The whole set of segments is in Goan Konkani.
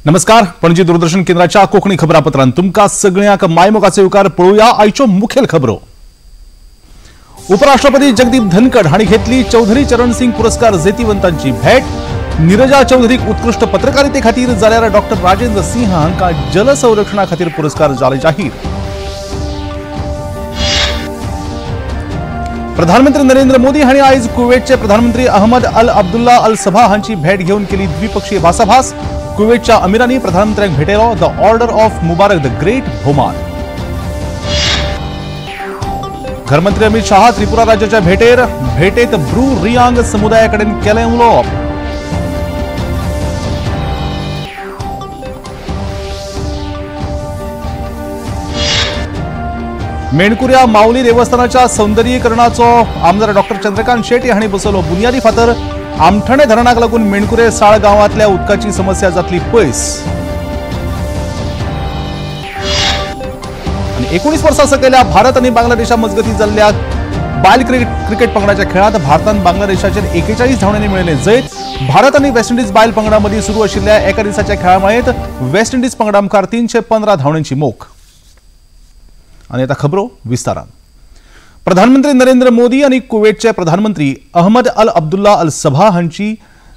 नमस्कार, पणजी दूरदर्शन केंद्राच्या कोंकणी खबरापत्रांत तुमकां सगळ्यांक मायमोगाचो येवकार. पळोवया आयच्यो मुखेल खबरो. उपराष्ट्रपती जगदीप धनखड हांणी घेतली चौधरी चरण सिंग पुरस्कार जैतिवंतांची भेट. निरजा चौधरीक उत्कृष्ट पत्रकारिते खातीर जाल्यार डॉक्टर राजेंद्र सिंह हांकां जलसंरक्षणा खातीर पुरस्कार जाले जाहीर. प्रधानमंत्री नरेंद्र मोदी हांणी आयज कुवेतचे प्रधानमंत्री अहमद अल अब्दुल्ला अल सभा हांची भेट घेवन केली द्विपक्षीय भासाभास. कुवेतच्या अमिरांनी प्रधानमंत्र्यांक भेटयलो the order of Mubarak the great भोवमान. घरमंत्री अमित शहा त्रिपुरा राज्याच्या भेटेर, भेटेत ब्रू रियांग समुदायाकडेन केलें उलोवप. मेणकुऱ्या माऊली देवस्थानाच्या सौंदर्यीकरणाचो आमदार डॉक्टर चंद्रकांत शेट्टी हांणी बसयलो बुनियादी फातर. आमठणे धरणाक लागून मेणकुरे साळ गांवांतल्या उदकाची समस्या जातली पयस. आनी 19 वर्सां सकयल्या भारत आनी बांगलादेशा मजगतीं जाल्ल्या बायल क्रिकेट पंगडाच्या खेळांत भारतान बांगलादेशाचेर 41 धांवड्यांनी मेळयलें जैत. भारत आनी वेस्ट इंडिज बायल पंगडा मदीं सुरू आशिल्ल्या एका दिसाच्या खेळा माळेंत वेस्ट इंडिज पंगडा मुखार 315 धांवड्यांची मोख. आनी आतां खबरो विस्तारान. प्रधानमंत्री नरेंद्र मोदी आनी कुवेतचे प्रधानमंत्री अहमद अल अब्दुल्ला अल सभा हांची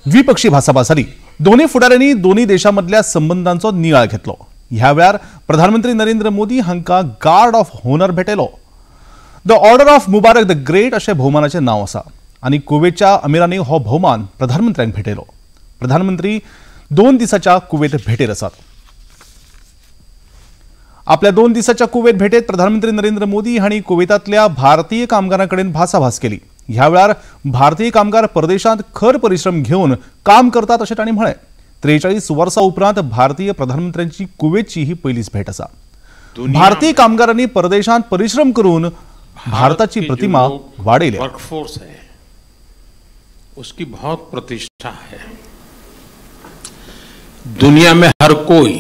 द्विपक्षीय भासाभास जाली. दोन्ही फुडाऱ्यांनी दोन्ही देशां मदल्या संबंधांचो नियाळ घेतलो. ह्या वेळार प्रधानमंत्री नरेंद्र मोदी हांकां गार्ड ऑफ होनर भेटयलो. The order of Mubarak the great अशें भोवमानाचें नांव आसा आनी कुवेतच्या अमिरांनी हो भोवमान प्रधानमंत्र्यांक भेटयलो. प्रधानमंत्री 2 दिसाच्या कुवेत भेटेर आसात. आपल्या 2 दिसाच्या कुवेत भेटेत प्रधानमंत्री नरेंद्र मोदी हांणी कुवेतांतल्या भारतीय कामगारां कडेन भासाभास केली. ह्या वेळार भारतीय कामगार परदेशांत खर परिश्रम घेवन काम करतात अशें तांणी म्हळें. 43 वर्सां उपरांत भारतीय प्रधानमंत्र्यांची कुवेतची ही पयलीच भेट आसा. भारतीय कामगारांनी परदेशांत परिश्रम करून भारताची प्रतिमा वाडयल्या. वर्कफोर्स है उसकी बहुत प्रतिष्ठा है. दुनिया में हर कोई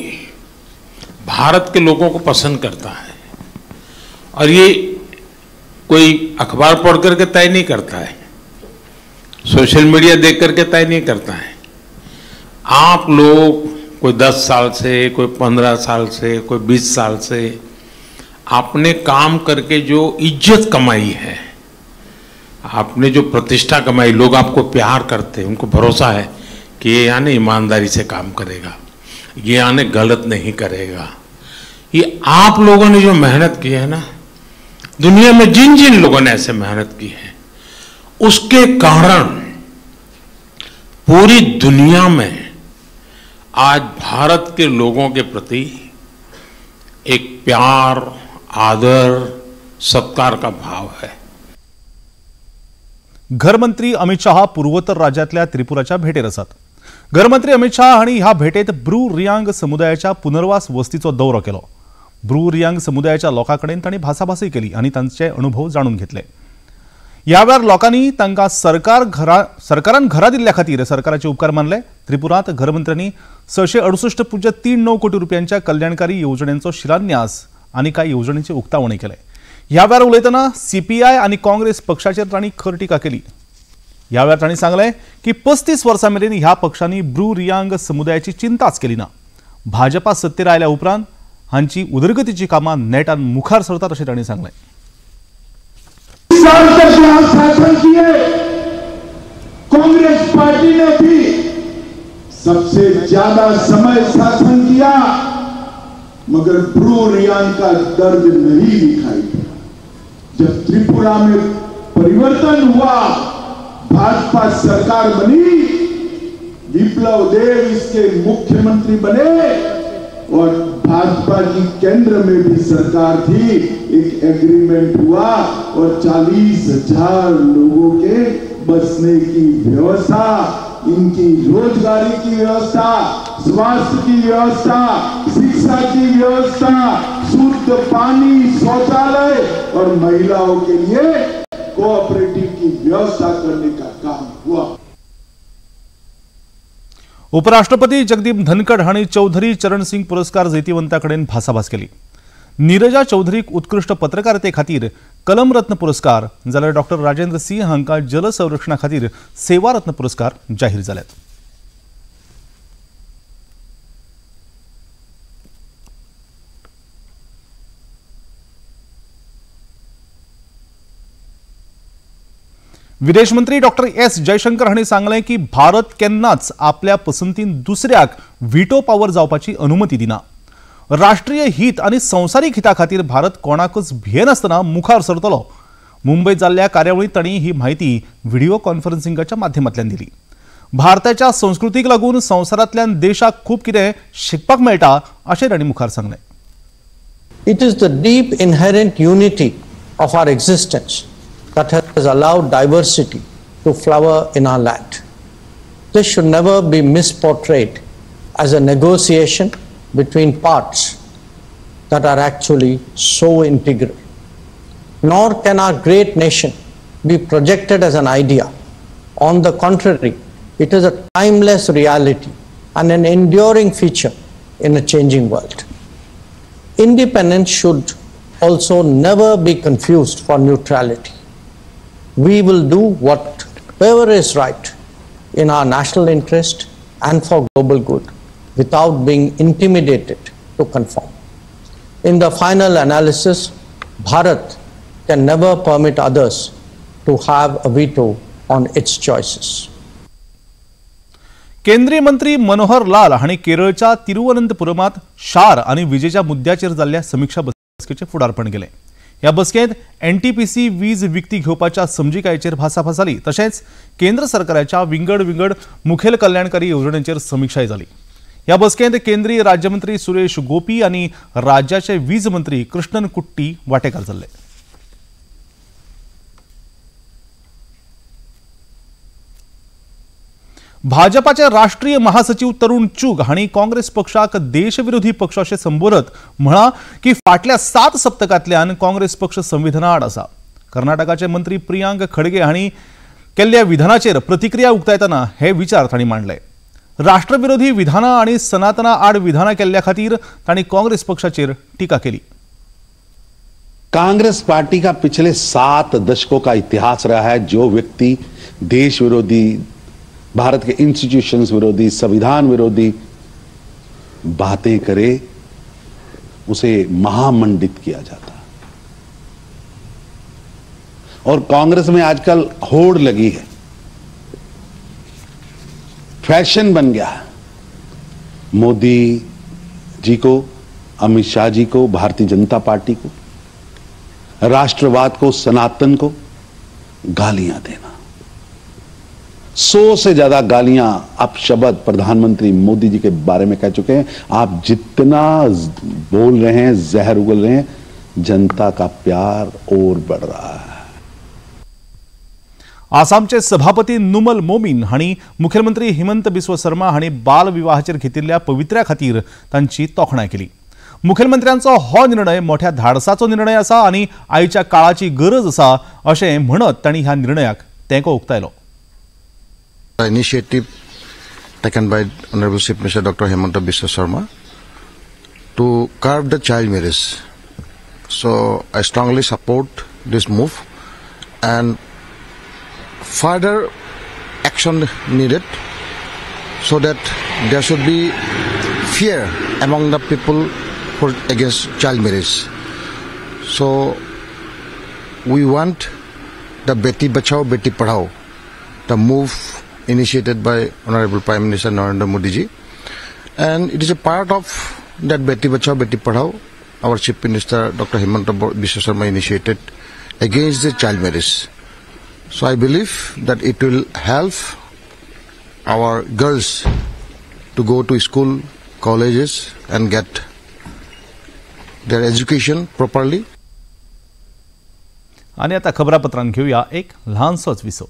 भारत के लोगों को पसंद करता है और ये कोई अखबार पढ़ करके तय नहीं करता है, सोशल मीडिया देख करके तय नहीं करता है. आप लोग कोई 10 साल से, कोई 15 साल से, कोई 20 साल से आपने काम करके जो इज्जत कमाई है, आपने जो प्रतिष्ठा कमाई, लोग आपको प्यार करते हैं, उनको भरोसा है कि ये यानी ईमानदारी से काम करेगा, ये आने गलत नहीं करेगा. ये आप लोगों ने जो मेहनत की है ना, दुनिया में जिन जिन लोगों ने ऐसे मेहनत की है उसके कारण पूरी दुनिया में आज भारत के लोगों के प्रति एक प्यार, आदर, सत्कार का भाव है. घरमंत्री अमित शहा पूर्वोत्तर राज्यातल्या त्रिपुराच्या भेटेर आसात. घरमंत्री अमित शहा हांणी ह्या भेटेत ब्रू रियांग समुदायाच्या पुनर्वास वस्तीचो दौरो केलो. ब्रू रियांग समुदायाच्या लोकां कडेन तांणी भासाभासय केली आनी तांचे अनुभव जाणून घेतले. ह्या वेळार लोकांनी तांकां सरकारान घरां दिल्ल्या खातीर सरकाराचे उपकार मानले. त्रिपुरांत घरमंत्र्यांनी 668.39 कोटी रुपयांच्या कल्याणकारी येवजण्यांचो शिलान्यास आनी कांय येवजण्यांचें उक्तावणय केलें. ह्या वेळार उलयतना सीपीआय आनी काँग्रेस पक्षाचेर तांणी खर टिका केली. ह्या वेळार तांणी सांगलें की 35 वर्सां मेरेन ह्या पक्षांनी ब्रू रियांग समुदायाची चिंताच केली ना. भाजपा सत्तेर आयल्या उपरांत हांची उदरगतीची कामां नेटान मुखार सरतात अशें तांणी सांगलें. साल तक यहां शासन किए कांग्रेस पार्टी ने भी सबसे ज्यादा समय शासन किया, मगर ब्रू रियांग का दर्द नहीं दिखाई पड़ा. जब त्रिपुरा में परिवर्तन हुआ, भाजपा सरकार बनी, विप्लव देव इसके मुख्यमंत्री बने और भाजपा की केंद्र में भी सरकार थी, एक एग्रीमेंट हुआ और 40,000 लोगों के बसने की व्यवस्था, इनकी रोजगारी की व्यवस्था, स्वास्थ्य की व्यवस्था, शिक्षा की व्यवस्था, शुद्ध पानी, शौचालय और महिलाओं के लिए कोऑपरेटिव की व्यवस्था करने का काम हुआ. उपराष्ट्रपती जगदीप धनखड हांणी चौधरी चरण सिंग पुरस्कार जैतिवंता कडेन भासाभास केली. निरजा चौधरीक उत्कृष्ट पत्रकारिते खातीर कलम रत्न पुरस्कार जाल्यार डॉक्टर राजेंद्र सिंह हांकां जलसंरक्षणा खातीर सेवा रत्न पुरस्कार जाहीर जाल्यात. विदेश मंत्री डॉक्टर एस जयशंकर हांणी सांगलें की भारत केन्नाच आपल्या पसंतीन दुसऱ्याक व्हिटो पावर जावपाची अनुमती दिना. राष्ट्रीय हित आनी संवसारीक हिता खातीर भारत कोणाकच भियेनासतना मुखार सरतलो. मुंबयत जाल्ल्या कार्यावळींत तांणी ही म्हायती व्हिडिओ कॉन्फरन्सिंगाच्या माध्यमांतल्यान दिली. भारताच्या संस्कृतीक लागून संवसारांतल्यान देशाक खूब कितें शिकपाक मेळटा अशें तांणी मुखार सांगलें. It is the deep inherent unity of our existence that has allowed diversity to flower in our land. This should never be misportrayed as a negotiation between parts that are actually so integral. Nor can our great nation be projected as an idea. On the contrary, it is a timeless reality and an enduring feature in a changing world. Independence should also never be confused for neutrality. We will do whatever is right in our national interest and for global good without being intimidated to conform. In the final analysis, Bharat can never permit others to have a veto on its choices. केंद्रीय मंत्री मनोहर लाल हांणी केरळच्या तिरुवनंतपुरमात शार आनी विजेच्या मुद्द्याचेर जाल्ल्या समिक्षा बसकेचें फुडारपण केलें. ह्या बसकेंत एनटीपीसी वीज विकती घेवपाच्या समजिकायेचेर भासाभास जाली. तशेंच केंद्र सरकाराच्या विंगड विंगड मुखेल कल्याणकारी येवजण्यांचेर समिक्षाय जाली. ह्या बसकेंत केंद्रीय राज्यमंत्री सुरेश गोपी आनी राज्याचे वीज मंत्री कृष्णन कुट्टी वांटेकार जाल्ले. भाजपाचे राष्ट्रीय महासचिव तरुण चुग हांणी काँग्रेस पक्षाक देशविरोधी पक्ष अशें संबोधत म्हळां की फाटल्या 7 सप्तकांतल्यान काँग्रेस पक्ष संविधाना आड आसा. कर्नाटकाचे मंत्री प्रियांक खडगे हांणी केल्ल्या विधानाचेर प्रतिक्रिया उक्तायतना हे विचार तांणी मांडले. राष्ट्रविरोधी विधानां आनी सनातना आड विधानां केल्ल्या खातीर तांणी काँग्रेस पक्षाचेर टीका केली. कांग्रेस पार्टी का पिछले 7 दशकों का इतिहास रहा है. जो व्यक्ति देश विरोधी, भारत के इंस्टीट्यूशंस विरोधी, संविधान विरोधी बातें करे उसे महामंडित किया जाता. और कांग्रेस में आजकल होड़ लगी है, फैशन बन गया. मोदी जी को, अमित शाह जी को, भारतीय जनता पार्टी को, राष्ट्रवाद को, सनातन को गालियां देना. 100 से ज्यादा गालियां अपशब्द प्रधानमंत्री मोदी जी के बारे में कह चुके हैं. आप जितना बोल रहे हैं, जहर उगल रहे हैं, जनता का प्यार और बढ़ रहा है. आसामचे सभापती नुमल मोमीन हांणी मुख्यमंत्री हिमंत बिस्व शर्मा हांणी बाल विवाहाचेर घेतिल्ल्या पवित्र्या खातीर तांची तोखणाय केली. मुखेलमंत्र्यांचो हो निर्णय मोठ्या धाडसाचो निर्णय आसा आनी आयच्या काळाची गरज आसा अशें म्हणत तांणी ह्या निर्णयाक तेंको उक्तायलो. The initiative taken by Honorable Chief Minister Dr. Himanta Biswa Sarma to curb the child marriage. So I strongly support this move and further action needed so that there should be fear among the people for against child marriage. So we want the Beti Bachao Beti Padhao, the move initiated by Honorable Prime Minister Narendra Modi ji, and it is a part of that Beti Bachao Beti Padhao our Chief Minister Dr. Himanta Biswa Sarma initiated against the child marriage. So I believe that it will help our girls to go to school, colleges and get their education properly. आणि आता खबरापत्रांत घेऊया एक लहानसोच विसव.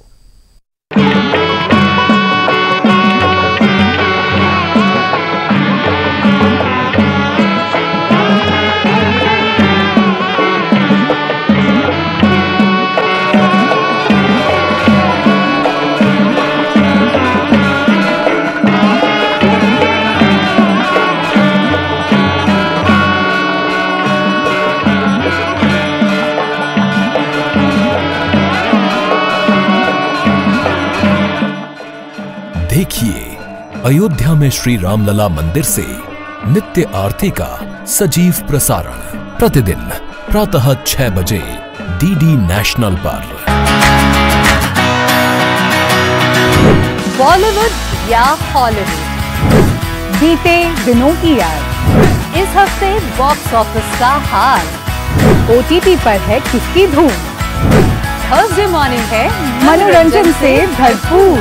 देखिए अयोध्या में श्री रामलला मंदिर से नित्य आरती का सजीव प्रसारण प्रतिदिन प्रातः 6 बजे डीडी नेशनल पर। बॉलीवुड या हॉलीवुड, बीते दिनों की याद, इस हफ्ते बॉक्स ऑफिस का हाल, ओटीटी पर है किसकी धूम, थर्सडे मॉर्निंग है मनोरंजन से भरपूर।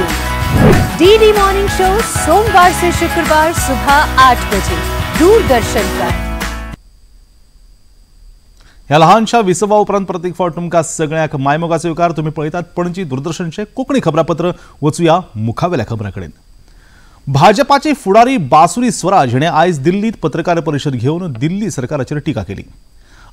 डीडी मॉर्निंग शो सोमवार से शुक्रवार सुबह 8 बजे दूरदर्शन पर। ह्या लहानशा विसवा उपरांत परत एक फावट तुमकां सगळ्यांक मायमोगाचो येवकार। तुमी पळयतात पणजी दूरदर्शनचें कोंकणी खबरापत्र। वचुया मुखावेल्या खबरां कडेन। भाजपाचे फुडारी बासुरी स्वराज हिणें आयज दिल्लीत पत्रकार परिशद घेवन दिल्ली सरकाराचेर टिका केली।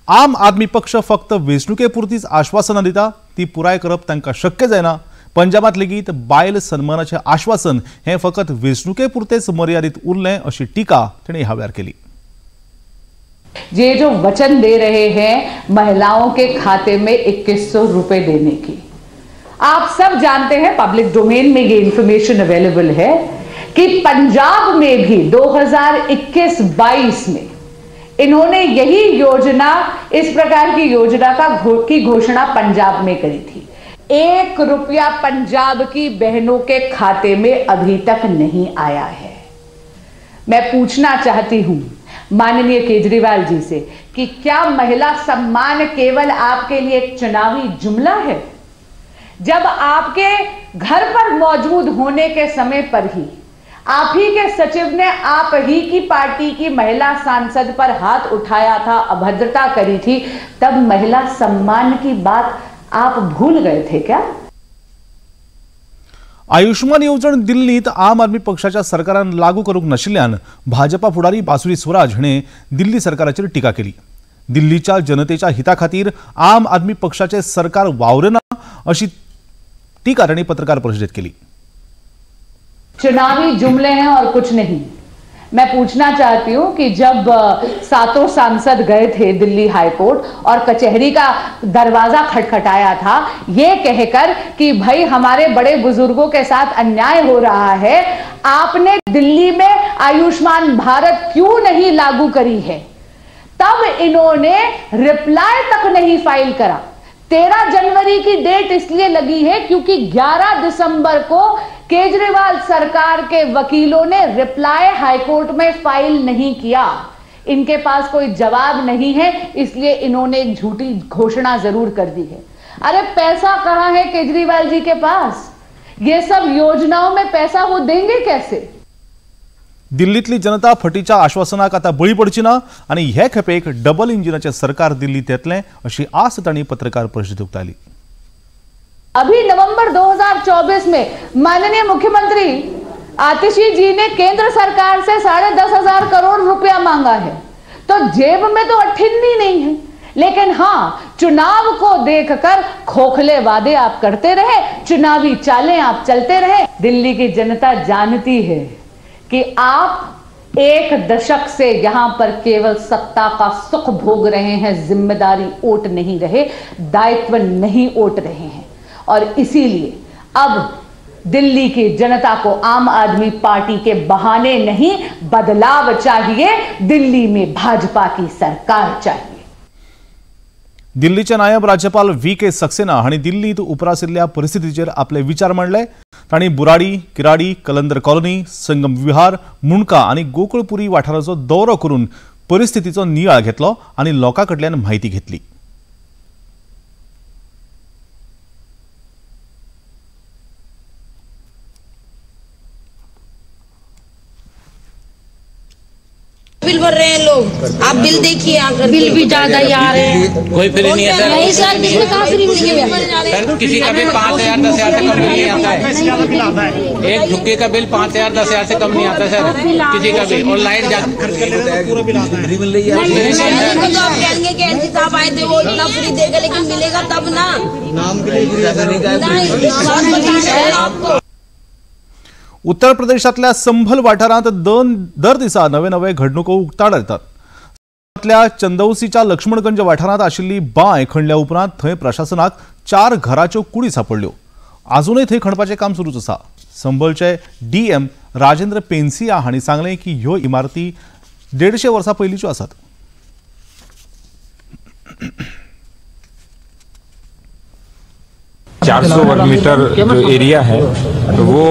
आम आदमी पक्ष फक्त वेंचणुके पुरतीच आश्वासनां दिता, ती पुराय करप तांकां शक्य जायना। पंजाबात लेगीत बायल सन्मानाचें आश्वासन हें फकत वेंचणुके पुरतेच मर्यादीत उरलें अशी टिका तिणें ह्या वेळार केली। ये जो वचन दे रहे हैं महिलाओं के खाते में 2100 रुपए देने की, आप सब जानते हैं, पब्लिक डोमेन में ये इंफॉर्मेशन अवेलेबल है कि पंजाब में भी 2021-22 में इन्होंने यही योजना, इस प्रकार की योजना की घोषणा पंजाब में करी थी। 1 रुपया पंजाब की बहनों के खाते में अभी तक नहीं आया है। मैं पूछना चाहती हूं माननीय केजरीवाल जी से कि क्या महिला सम्मान केवल आपके लिए एक चुनावी जुमला है? जब आपके घर पर मौजूद होने के समय पर ही आप ही के सचिव ने आप ही की पार्टी की महिला सांसद पर हाथ उठाया था, अभद्रता करी थी, तब महिला सम्मान की बात आप भूल गए थे क्या? आयुष्मान येवजण दिल्लीत आम आदमी पक्षाच्या सरकारान लागू करूंक नाशिल्ल्यान भाजपा फुडारी बासुरी स्वराज हिणें दिल्ली सरकाराचेर टिका केली। दिल्लीच्या जनतेच्या हिता खातीर आम आदमी पक्षाचे सरकार वावरना अशी टिका तांणी पत्रकार परिशदेत केली। चुनावी जुमले हैं और कुछ नहीं। मैं पूछना चाहती हूं कि जब 7 सांसद गए थे दिल्ली हाईकोर्ट और कचहरी का दरवाजा खटखटाया था ये कहकर कि भाई हमारे बड़े बुजुर्गों के साथ अन्याय हो रहा है, आपने दिल्ली में आयुष्मान भारत क्यों नहीं लागू करी है, तब इन्होंने रिप्लाई तक नहीं फाइल करा। 13 जनवरी की डेट इसलिए लगी है क्योंकि 11 दिसंबर को केजरीवाल सरकार के वकीलों ने रिप्लाई हाईकोर्ट में फाइल नहीं किया। इनके पास कोई जवाब नहीं है, इसलिए इन्होंने एक झूठी घोषणा जरूर कर दी है। अरे पैसा कहां है केजरीवाल जी के पास? ये सब योजनाओं में पैसा वो देंगे कैसे? दिल्लीतली जनता फटीच्या आश्वासनाक आता बळी पडची ना आनी हे खेपेक डबल इंजिनाचें सरकार दिल्लीत येतलें अशी आस तांणी पत्रकार परिशदेंत उक्तायली। अभी नवंबर 2024 में माननीय मुख्यमंत्री आतिशी जी ने केंद्र सरकार से 10,500 करोड़ रुपया मांगा है, तो जेब में तो अठन्नी नहीं है, लेकिन हाँ चुनाव को देखकर खोखले वादे आप करते रहे, चुनावी चालें आप चलते रहे। दिल्ली की जनता जानती है कि आप एक दशक से यहां पर केवल सत्ता का सुख भोग रहे हैं, जिम्मेदारी ओट नहीं रहे, दायित्व नहीं ओट रहे हैं, और इसीलिए अब दिल्ली की जनता को आम आदमी पार्टी के बहाने नहीं, बदलाव चाहिए। दिल्ली में भाजपा की सरकार चाहिए। दिल्लीचे नायब राज्यपाल व्ही के सक्सेना हांणी दिल्लीत उपरासिल्ल्या परिस्थितीचेर आपले विचार मांडले। तांणी बुराडी, किराडी, कलंदर कॉलनी, संगम विहार, मुंडका आनी गोकुळपुरी वाठाराचो दौरो करून परिस्थितीचो नियाळ घेतलो आनी लोकां कडल्यान म्हायती घेतली। बिल भर रहे हैं लोग, आप बिल देखिए आकर, बिल भी ज्यादा ही आ रहे हैं, कोई फ्री नहीं है सर। नहीं सर, बिल कहाँ फ्री मिलेंगे सर? किसी का बिल 5,000 10,000 से कम नहीं आता है। एक झुक्के का बिल 5,000 10,000 से कम नहीं आता सर, किसी का भी। और लाइट पूरा बिल आता है। तो आप कहेंगे कि एलजी साहब आए थे वो इतना फ्री देगा, लेकिन मिलेगा तब ना। आपको उत्तर प्रदेशातल्या संभल वाठारांत दर दिसा नवे नवे घडणुको उक्ताडार येतात। चंदौसीच्या लक्ष्मणगंज वाठारांत आशिल्ली बांय खणल्या उपरांत थंय प्रशासनाक 4 घराच्यो कुडी सापडल्यो। आजूनय थंय खणपाचें काम सुरूच आसा। संभलचे डीएम राजेंद्र पेन्सिया हांणी सांगलें की ह्यो इमारती 150 वर्सां पयलींच्यो आसात। 400 वर्ग मीटर जो एरिया है वो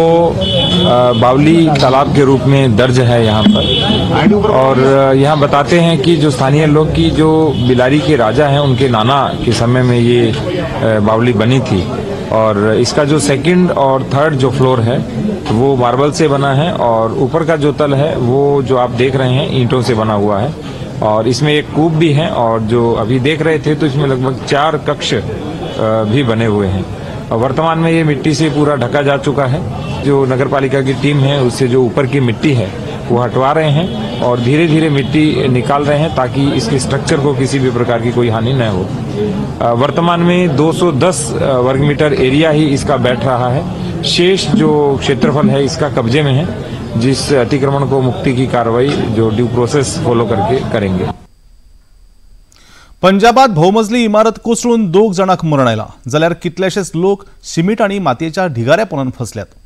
बावली तालाब के रूप में दर्ज है यहाँ पर। और यहाँ बताते हैं कि जो स्थानीय लोग की जो बिलारी के राजा हैं उनके नाना के समय में ये बावली बनी थी। और इसका जो सेकंड और थर्ड जो फ्लोर है वो मार्बल से बना है और ऊपर का जो तल है वो जो आप देख रहे हैं ईंटों से बना हुआ है। और इसमें एक कूप भी है और जो अभी देख रहे थे तो इसमें लगभग 4 कक्ष भी बने हुए हैं। वर्तमान में ये मिट्टी से पूरा ढका जा चुका है। जो नगर पालिका की टीम है उससे जो ऊपर की मिट्टी है वो हटवा रहे हैं और धीरे धीरे मिट्टी निकाल रहे हैं ताकि इसके स्ट्रक्चर को किसी भी प्रकार की कोई हानि न हो। वर्तमान में 210 वर्ग मीटर एरिया ही इसका बैठ रहा है। शेष जो क्षेत्रफल है इसका कब्जे में है, जिस अतिक्रमण को मुक्ति की कार्रवाई जो ड्यू प्रोसेस फॉलो करके करेंगे। पंजाबात भोवमजली इमारत कोसळून 2 जाणांक मरण आयलां जाल्यार कितलेशेच लोक सिमीट आनी मातयेच्या ढिगाऱ्या पोंदान फसल्यात।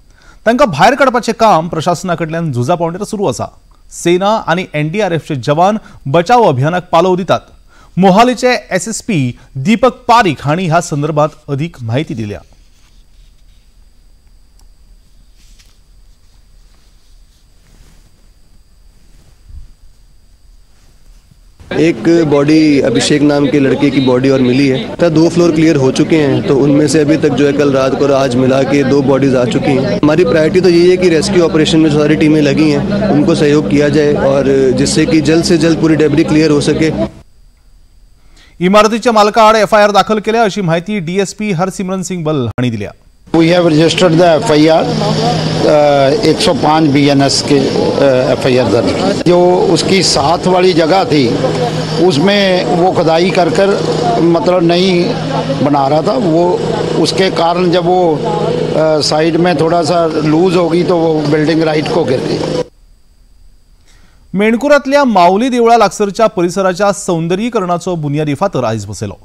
तांकां भायर काडपाचें काम प्रशासना कडल्यान झुजा पावंड्यार सुरू आसा। सेना आनी एनडीआरएफचे जवान बचाव अभियानाक पालव दितात। मोहालीचे एसएसपी दीपक पारीख हांणी ह्या संदर्भात अदीक म्हायती दिल्या। एक बॉडी अभिषेक नाम के लड़के की बॉडी और मिली है। तो 2 फ्लोर क्लियर हो चुके हैं, तो उनमें से अभी तक जो है कल रात को और आज मिला के 2 बॉडीज आ चुकी हैं। हमारी प्रायोरिटी तो यही है कि रेस्क्यू ऑपरेशन में जो सारी टीमें लगी हैं उनको सहयोग किया जाए और जिससे कि जल्द से जल्द पूरी डेब्री क्लियर हो सके। इमारतीच्या मालकाआड एफआयआर दाखल केल्या अशी माहिती डीएसपी हरसिमरन सिंग बल हांणी दिल्या। We have registered the FIR 105 BNS K FIR दर्ज। जो उसकी साथ वाली जगह थी उसमें वो खुदाई कर कर मतलब नहीं बना रहा था, वो उसके कारण जब वो साइड में थोड़ा सा लूज होगी तो वो बिल्डिंग राइट को गिर गई। मेणकुरातल्या माऊली देवळा लागसरच्या परिसराच्या सौंदर्यीकरणाचो बुनियादी फातर आयज बसयलो।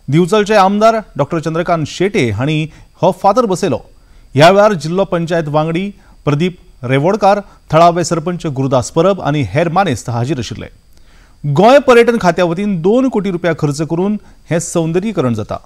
दिवचलचे आमदार डॉक्टर चंद्रकांत शेटे हांणी हो फातर बसयलो। ह्या वेळार जिल्लो पंचायत वांगडी प्रदीप रेवोडकार, थळावे सरपंच गुरुदास परब आनी हेर मानेस्त हाजीर आशिल्ले। गोंय पर्यटन खात्या वतीन 2 कोटी रुपया खर्च करून हें सौंदर्यीकरण जाता।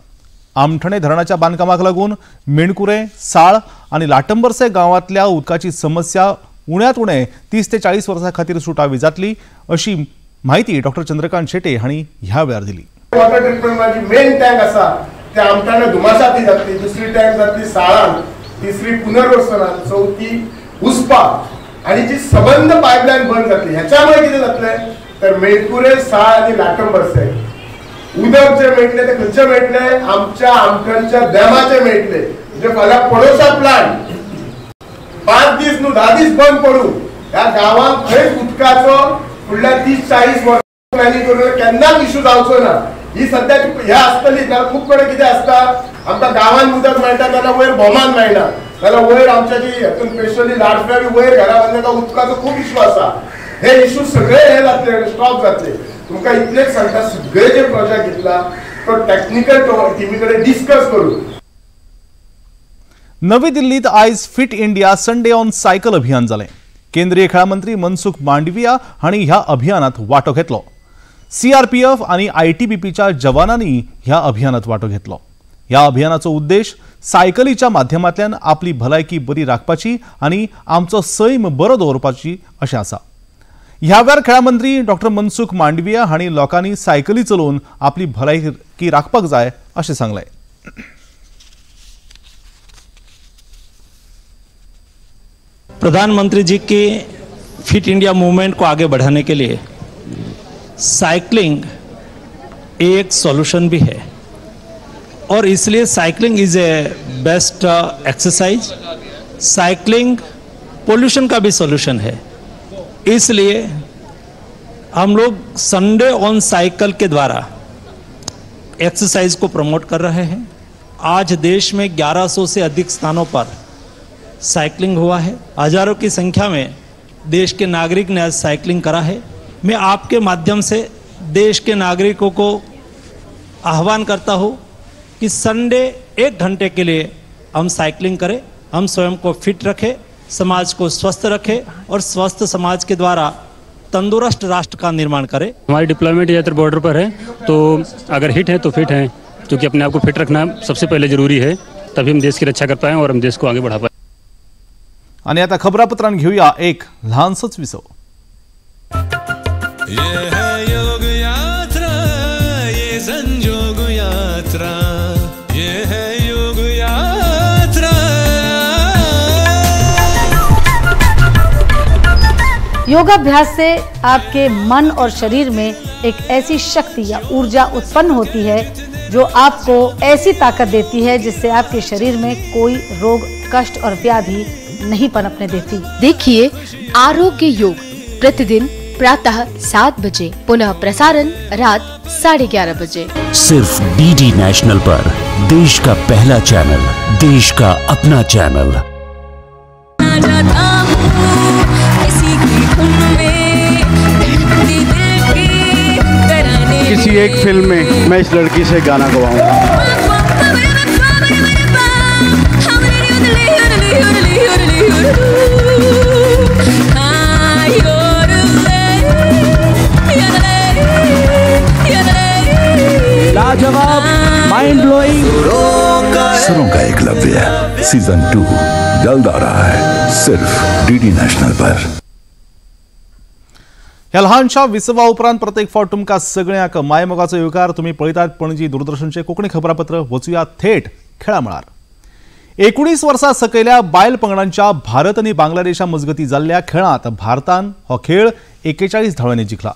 आमठणे धरणाच्या बांदकामाक लागून मेणकुरे, साळ आनी लाटंबरसे गांवांतल्या उदकाची समस्या उण्यांत उणें 30 ते 40 वर्सां खातीर सुटावी जातली अशी म्हायती डॉक्टर चंद्रकांत शेटे हांणी ह्या वेळार दिली। वॉटर ट्रिटमेंट मेन टँक आसा ते आमठाणे दुमासाती जातली, दुसरी टँक जातली साळान, तिसरी पुनर्वसनान, चवथी उसपा आनी जी सबंद पायपलायन बंद जातली। ह्याच्यामुळे कितें जातलें तर मेणकुरे, साळ आनी लाटंबरसे उदक जे मेळटलें तें खंयचें मेळटलें? आमच्या आमठणच्या डॅमाचें मेळटलें। म्हणजे फाल्यां पडोसा प्लांट 5 दीस न्हू 10 दीस बंद पडूं, ह्या गांवांत खंयच उदकाचो फुडल्या 30-40 वर्सां प्लॅनिंग करून केन्नाच इशू जावचो ना। ही सद्या हे आसतली जाल्यार खूब कडेन कितें आसता, आमकां गांवांत उदक मेळटा जाल्यार वयर भोमान मेळना, जाल्यार वयर आमच्या जी हेतून स्पेशली लाडफ्या बी वयर घरा बांदल्या उदकाचो खूब इशू आसा। हे इशू सगळे हे जातले, स्टॉप जातले। तुमकां इतलेंच सांगता, सगळे जे प्रोजेक्ट घेतला तो टॅक्निकल टिमी कडेन डिस्कस करून। नवी दिल्लीत आयज fit India Sunday on cycle अभियान जालें। केंद्रीय खेळा मंत्री मनसुख मांडविया हांणी ह्या अभियानात वांटो घेतलो। सीआरपीएफ आनी आयटीबीपीच्या जवानांनी ह्या अभियानात वांटो घेतलो। ह्या अभियानाचो उद्देश सायकलीच्या माध्यमांतल्यान आपली भलायकी बरी राखपाची आनी आमचो सैम बरो दवरपाची अशें आसा। ह्या वेळार खेळा मंत्री डॉक्टर मनसुख मांडविया हांणी लोकांनी सायकली चलोवन आपली भलायकी राखपाक जाय अशें सांगलें। प्रधानमंत्री जी की फिट इंडिया मूवमेंट को आगे बढ़ाने के लिए साइकिलिंग एक सॉल्यूशन भी है और इसलिए cycling is a best exercise. Cycling pollution का भी सॉल्यूशन है, इसलिए हम लोग संडे ऑन साइकिल के द्वारा एक्सरसाइज को प्रमोट कर रहे हैं। आज देश में 1100 से अधिक स्थानों पर साइकिलिंग हुआ है। हजारों की संख्या में देश के नागरिक ने आज साइकिलिंग करा है। मैं आपके माध्यम से देश के नागरिकों को आह्वान करता हूँ कि संडे 1 घंटे के लिए हम साइकिलिंग करें, हम स्वयं को फिट रखें, समाज को स्वस्थ रखें और स्वस्थ समाज के द्वारा तंदुरुस्त राष्ट्र का निर्माण करें। हमारी डिप्लॉयमेंट ज़्यादातर बॉर्डर पर है, तो अगर हिट है तो फिट है, क्योंकि अपने आप को फिट रखना सबसे पहले ज़रूरी है, तभी हम देश की रक्षा कर पाएँ और हम देश को आगे बढ़ा पाएँ। आनी आतां खबरापत्रान घेवया एक ल्हानसोच विसव. ये है योग यात्रा, ये संजोग यात्रा, ये है योग यात्रा. योगाभ्यास से आपके मन और शरीर में एक ऐसी शक्ति या ऊर्जा उत्पन्न होती है जो आपको ऐसी ताकत देती है जिससे आपके शरीर में कोई रोग, कष्ट और व्याधि नहीं पनपने देती. देखिए आरोग्य योग प्रतिदिन प्रातः 7 बजे, पुनः प्रसारण रात 11:30 बजे, सिर्फ डीडी नेशनल पर. देश का पहला चैनल, देश का अपना चैनल. किसी एक फिल्म में मैं इस लड़की से गाना गवाऊंगा. लाजवाब, माइंड ब्लोइंग. सुरों का एकलव्य सीजन 2 जल्द आ रहा है, सिर्फ डीडी नेशनल पर. ह्या ल्हानशा विसवा उपरांत प्रत्येक फावट तुमकां सगळ्यांक मायमोगाचो येवकार. तुमी पळयतात पणजी दूरदर्शनचें कोंकणी खबरापत्र. वचुया थेट खेळा मळार. 19 वर्सां सकयल्या बायल पंगडांच्या भारत आनी बांगलादेशा मजगती जाल्ल्या खेळांत भारतान हो खेळ 41 धांवड्यांनी जिखला.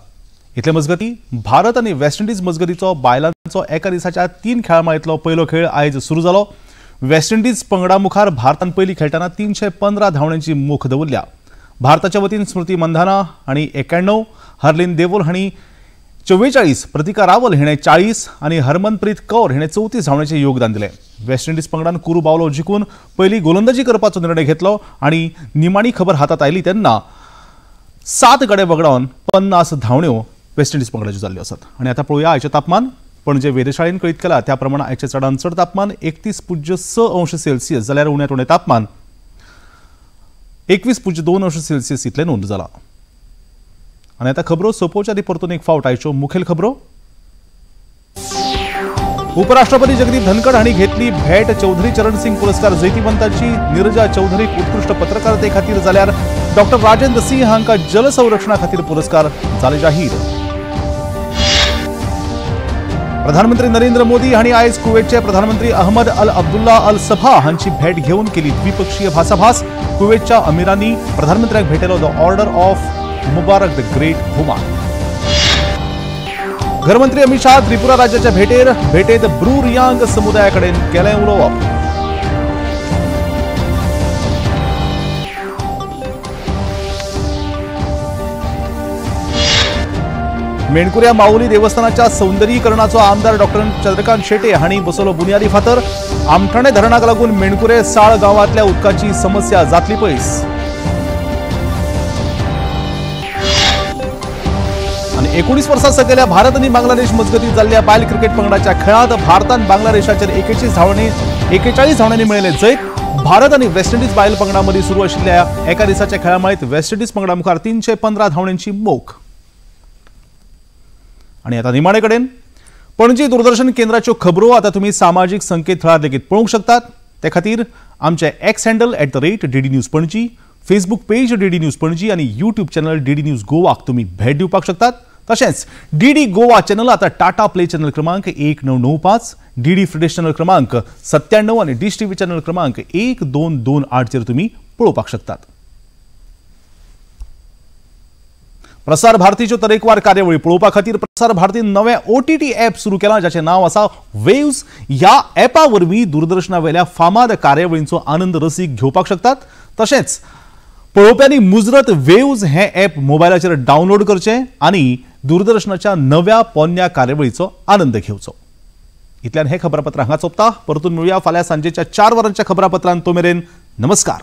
इतले मजगती भारत आनी वेस्ट इंडिज मजगतीचो बायलांचो एका दिसाच्या 3 खेळां माळेंतलो पयलो खेळ आयज सुरू जालो. वेस्ट इंडिज पंगडा मुखार भारतान पयलीं खेळटना 315 धांवड्यांची मोख दवरल्या. भारताच्या वतीन स्मृती मंधाना हांणी 91, हरलीन देवोल हांणी 44, प्रतिका रावल हिणें 40 आनी हरमनप्रीत कौर हिणें 34 धांवड्यांचें योगदान दिलें. वेस्ट इंडिज पंगडान कुरू बावलो जिखून पयलीं गोलंदाजी करपाचो निर्णय घेतलो आनी निमाणी खबर हातांत आयली तेन्ना 7 गडे वगडावन 50 धांवड्यो वेस्ट इंडिज पंगडाच्यो जाल्ल्यो आसात. आनी आतां पळोवया आयचें तापमान. पणजे वेधशाळेन कळीत केलां त्या प्रमाण आयचें चडांत चड तापमान 31.6 अंश सेल्सियस जाल्यार उण्यांत उणें तापमान 21.2 अंश सेल्सियस इतलें नोंद जालां. आनी आतां खबरो सोंपोवच्या आदीं परतून एक फावट आयच्यो मुखेल खबरो. उपराष्ट्रपती जगदीप धनखड हांणी घेतली भेट. चौधरी चरण सिंग पुरस्कार जैतिवंतांची. निरजा चौधरीक उत्कृश्ट पत्रकारिते खातीर जाल्यार डॉक्टर राजेंद्र सिंह हांकां जलसंरक्षणा खातीर पुरस्कार जाले जाहीर. प्रधानमंत्री नरेंद्र मोदी हांणी आयज कुवेतचे प्रधानमंत्री अहमद अल अब्दुल्ला अल सभा हांची भेट घेवन केली द्विपक्षीय भासाभास. कुवेतच्या अमिरांनी प्रधानमंत्र्यांक भेटयलो the order of Mubarak the great भोवमान. घरमंत्री अमित शाह त्रिपुरा राज्याच्या भेटेर. भेटेत ब्रू रियांग समुदाया कडेन केलें उलोवप. मेणकुऱ्या माऊली देवस्थानाच्या सौंदर्यीकरणाचो आमदार डॉक्टर चंद्रकांत शेटे हांणी बसवलो बुन्यादी फातर. आमठाणे धरणाक लागून मेणकुरे साळ गांवांतल्या उदकाची समस्या जातली पयस. आनी 19 वर्सां सकयल्या भारत आनी बांगलादेश मजगती जाल्ल्या बायल क्रिकेट पंगडाच्या खेळांत भारतान बांगलादेशाचेर 41 धांवड्यांनी मेळयलें जैत. भारत आनी वेस्ट इंडिज बायल पंगडा मदीं सुरू आशिल्ल्या एका दिसाच्या खेळा माळेंत वेस्ट इंडिज पंगडा मुखार 315 धांवड्यांची मोख. आनी आतां निमाणे कडेन पणजी दूरदर्शन केंद्राच्यो खबरो आतां तुमी सामाजीक संकेतथळार लेगीत पळोवंक शकतात. ते खातीर आमचे X handle @DD News Panaji, Facebook page DD News Panaji आनी यूट्यूब चॅनल डीडी न्यूज गोवाक तुमी भेट दिवपाक शकतात. तशेंच डीडी गोवा चॅनल आतां टाटा प्ले चॅनल क्रमांक 1995, डीडी फ्रिडेश चॅनल क्रमांक 97 आनी डिश टीव्ही चॅनल क्रमांक 1228 चेर तुमी पळोवपाक शकतात. प्रसार भारतीच्यो तरेकवार कार्यावळी पळोवपा खातीर प्रसार भारतीन नवें OTT app सुरू केलां जाचें नांव आसा वेव्स. ह्या ॲपा वरवीं दूरदर्शना वयल्या फामाद कार्यावळींचो आनंद रसीक घेवपाक शकतात. तशेंच पळोवप्यांनी मुजरत वेव्स हें ॲप मोबायलाचेर डावनलोड करचें आनी दूरदर्शनाच्या नव्या पोन्न्या कार्यावळीचो आनंद घेवचो. इतल्यान हें खबरापत्र हांगा सोंपता. परतून मेळुया फाल्यां सांजेच्या 4 वरांच्या खबरापत्रांत. तो मेरेन नमस्कार.